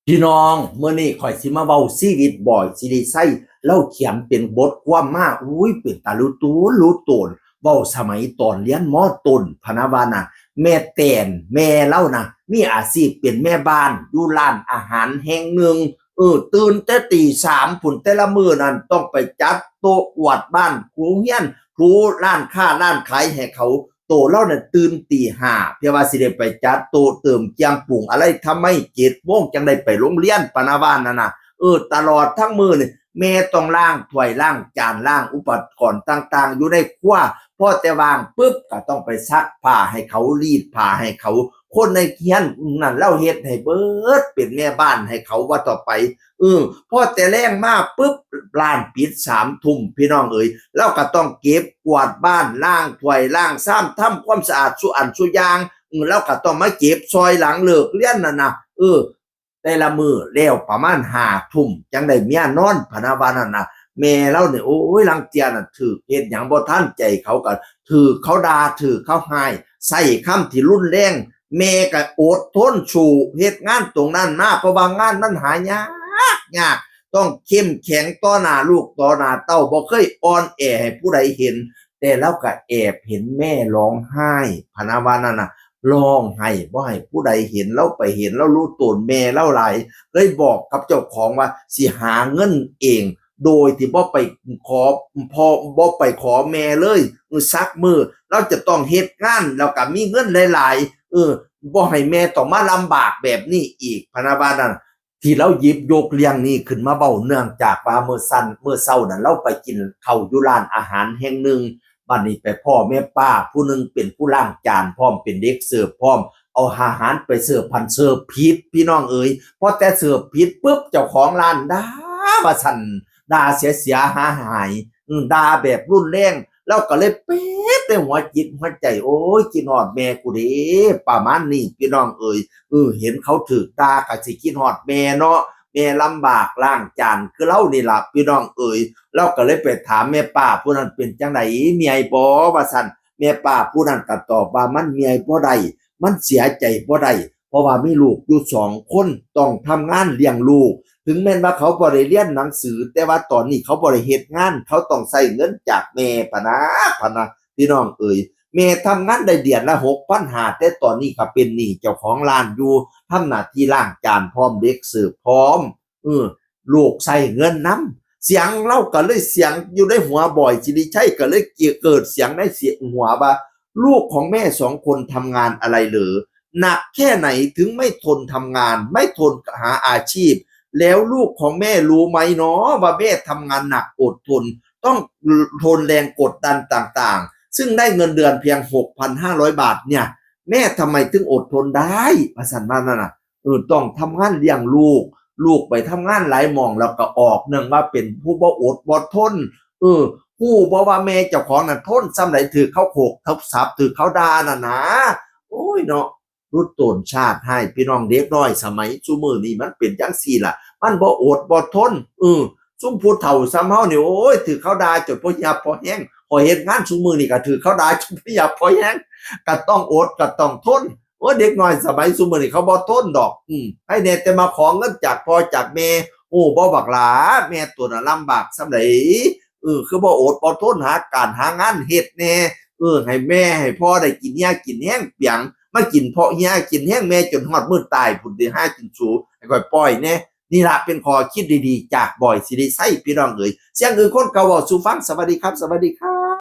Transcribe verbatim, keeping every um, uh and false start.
พี่น้อง มื้อนี้ข้อยสิมาเว้าชีวิตบอยสิริชัย ลาวเขียนเป็นบทความมา อุ้ย เป็นตาลุโตนลุโตน เว้าสมัยตอนเรียน ม.ต้น พะนะว่านะ แม่แตน แม่ลาวนะ มีอาชีพเป็นแม่บ้านอยู่ร้านอาหารแห่งหนึ่ง เออ ตื่นแต่ตีสามพุ้น แต่ละมื้อนั้นต้องไปจัดโต๊ะกวาดบ้านถูเรือน ถูร้านค้าร้านขายให้เขา โตลาวน่ะตื่นตีห้า เพื่อว่าสิได้ไปจัดโต๊ะเติมเครื่องปรุงอะไร ทำไมเจ็ดโมงจั่งได้ไปโรงเรียน พะนะว่านั่นน่ะ เออ ตลอดทั้งมื้อนี่ แม่ต้องล้างถ้วยล้างจานล้างอุปกรณ์ต่างๆ อยู่ในครัว พอแต่ว่างปุ๊บก็ต้องไปซักผ้าให้เขา รีดผ้าให้เขา คนในเรือนนั่นลาวเฮ็ดให้เบิด เป็นแม่บ้านให้เขาว่าต่อไป เออ พอแต่แลงมาปุ๊บ ร้านปิดสามทุ่ม พี่น้องเอ๋ย ลาวก็ต้องเก็บกวาดบ้าน ล้างถ้วยล้างชาม ทำความสะอาดซุอันซุอย่าง เออ ลาวก็ต้องมาเก็บซอยหลังเลิกเรียนนั่นน่ะ เออ แต่ละมื้อแล้วประมาณห้าทุ่มจั่งได้เมียนอน พะนะว่านั่นน่ะ แม่ลาวนี่ โอ้ย ลางเทื่อน่ะ ถืกเฮ็ดหยังบ่ทันใจเขาก็ถืกเขาด่า ถืกเขาฮ้าย ใช้คำที่รุนแรง แม่ก็อดทนสู้เฮ็ดงานตรงนั้นมา เพราะว่างานมันหายากยาก ต้องเข้มแข็งต่อหน้าลูกต่อหน้าเต้า บ่เคยอ่อนแอให้ผู้ใดเห็น แต่ลาวก็แอบเห็นแม่ร้องไห้ พะนะว่านั่นน่ะ ร้องไห้บ่ให้ผู้ใดเห็น ลาวไปเห็นลาวลุโตนแม่ลาวหลาย เลยบอกกับเจ้าของว่าสิหาเงินเอง โดยที่บ่ไปขอพ่อ บ่ไปขอแม่เลย เออ สักมื้อลาวจะต้องเฮ็ดงาน แล้วก็มีเงินหลายๆ เออ บ่ให้แม่ต้องมาลำบากแบบนี้อีก พะนะว่านั่น ที่ลาวหยิบยกเรื่องนี้ขึ้นมาเว้า เนื่องจากว่ามื้อซั้น มื้อเช้านั้นลาวไปกินข้าวอยู่ร้านอาหารแห่งหนึ่ง บัดนี้ไปพ้อแม่ป้าผู้หนึ่งเป็นผู้ล้างจานพร้อม เป็นเด็กเสิร์ฟพร้อม เอาอาหารไปเสิร์ฟ พันเสิร์ฟผิด พี่น้องเอ๋ย พอแต่เสิร์ฟผิดปุ๊บ เจ้าของร้านด่าว่าซั่น ด่าเสียเสียหายหาย อืม ด่าแบบรุนแรง ลาวก็เลยเจ็บในหัวจิตหัวใจ โอ้ย คิดฮอดแม่กูเด้ ประมาณนี้ พี่น้องเอ๋ย เออ เห็นเขาถืกด่าก็สิคิดฮอดแม่เนาะ แม่ลำบากล้างจานคือลาวนี่ล่ะ พี่น้องเอ๋ย ลาวก็เลยไปถามแม่ป้าผู้นั้น เป็นจั่งใด เมื่อยบ่ ว่าซั่น แม่ป้าผู้นั้นก็ตอบว่ามันเมื่อยบ่ได้ มันเสียใจบ่ได้ เพราะว่ามีลูกอยู่สองคน ต้องทำงานเลี้ยงลูก ถึงแม้นว่าเขาบ่ได้เรียนหนังสือ แต่ว่าตอนนี้เขาบ่ได้เฮ็ดงาน เขาต้องใช้เงินจากแม่ พะนะ พะนะ พี่น้องเอ๋ย แม่ทำงานได้เดือนละหกพันห้า แต่ตอนนี้ก็เป็นหนี้เจ้าของร้านอยู่ ทำหน้าที่ล้างจานพร้อม เด็กเสิร์ฟพร้อม เออ ลูกใช้เงินนำ เสียงลาวก็เลย เสียงอยู่ในหัวบอยสิริชัยก็เลยเกิดเสียงในเสียงหัวว่า ลูกของแม่สองคนทำงานอะไรเหรอ หนักแค่ไหนถึงไม่ทนทำงาน ไม่ทนหาอาชีพ แล้วลูกของแม่รู้ไหมเนาะว่าแม่ทำงานหนักอดทน ต้องทนแรงกดดันต่างๆ ซึ่งได้เงินเดือนเพียง หกพันห้าร้อย บาทเนี่ย แม่ทำไมถึงอดทนได้ ว่าซั่นว่านั่นน่ะ เออ ต้องทำงานเลี้ยงลูก ลูกไปทำงานหลายหม่องแล้วก็ออก เนื่องว่าเป็นผู้บ่อดบ่ทน เออ ฮู้บ่ว่าแม่เจ้าของนั่นทนส่ำใด ถืกเขาโขกเขาสับ ถืกเขาด่านั่นนะ โอ้ยเนาะ ลุโตนชาติฮ้าย พี่น้อง เด็กน้อยสมัยซุมื้อนี้มันเป็นจั่งซี้ล่ะ มันบ่อดบ่ทน เออ ซุมผู้เฒ่าส่ำเฮานี่ โอ้ย ถืกเขาด่าจนบ่หยับบ่แฮง ข้อยเฮ็ดงานซุมื้อนี้ก็ถืกเขาด่าจนบ่หยับบ่แฮง ก็ต้องอดก็ต้องทน โอ้ย เด็กน้อยสมัยซุมื้อนี้เขาบ่ทนดอก อืม ใครแน่แต่มาขอเงินจากพ่อจากแม่ โอ้ บ่บักหล้า แม่โตน่ะลำบากส่ำใด เออ คือบ่อดบ่ทนหาการหางานเฮ็ดแน่ เออ ให้แม่ให้พ่อได้กินเหี่ยกินแฮงเปียง มากินเพาะเหี่ยกินแฮงแม่จนฮอดมื้อตายพุ้นติ หากินสู ให้ข้อยปล่อยแน่ นี่ล่ะเป็นข้อคิดดีๆ จากบอยสิริชัย พี่น้องเอ๋ย เสียงอื่นคนเก่าเว้าสู่ฟัง สวัสดีครับ สวัสดีครับ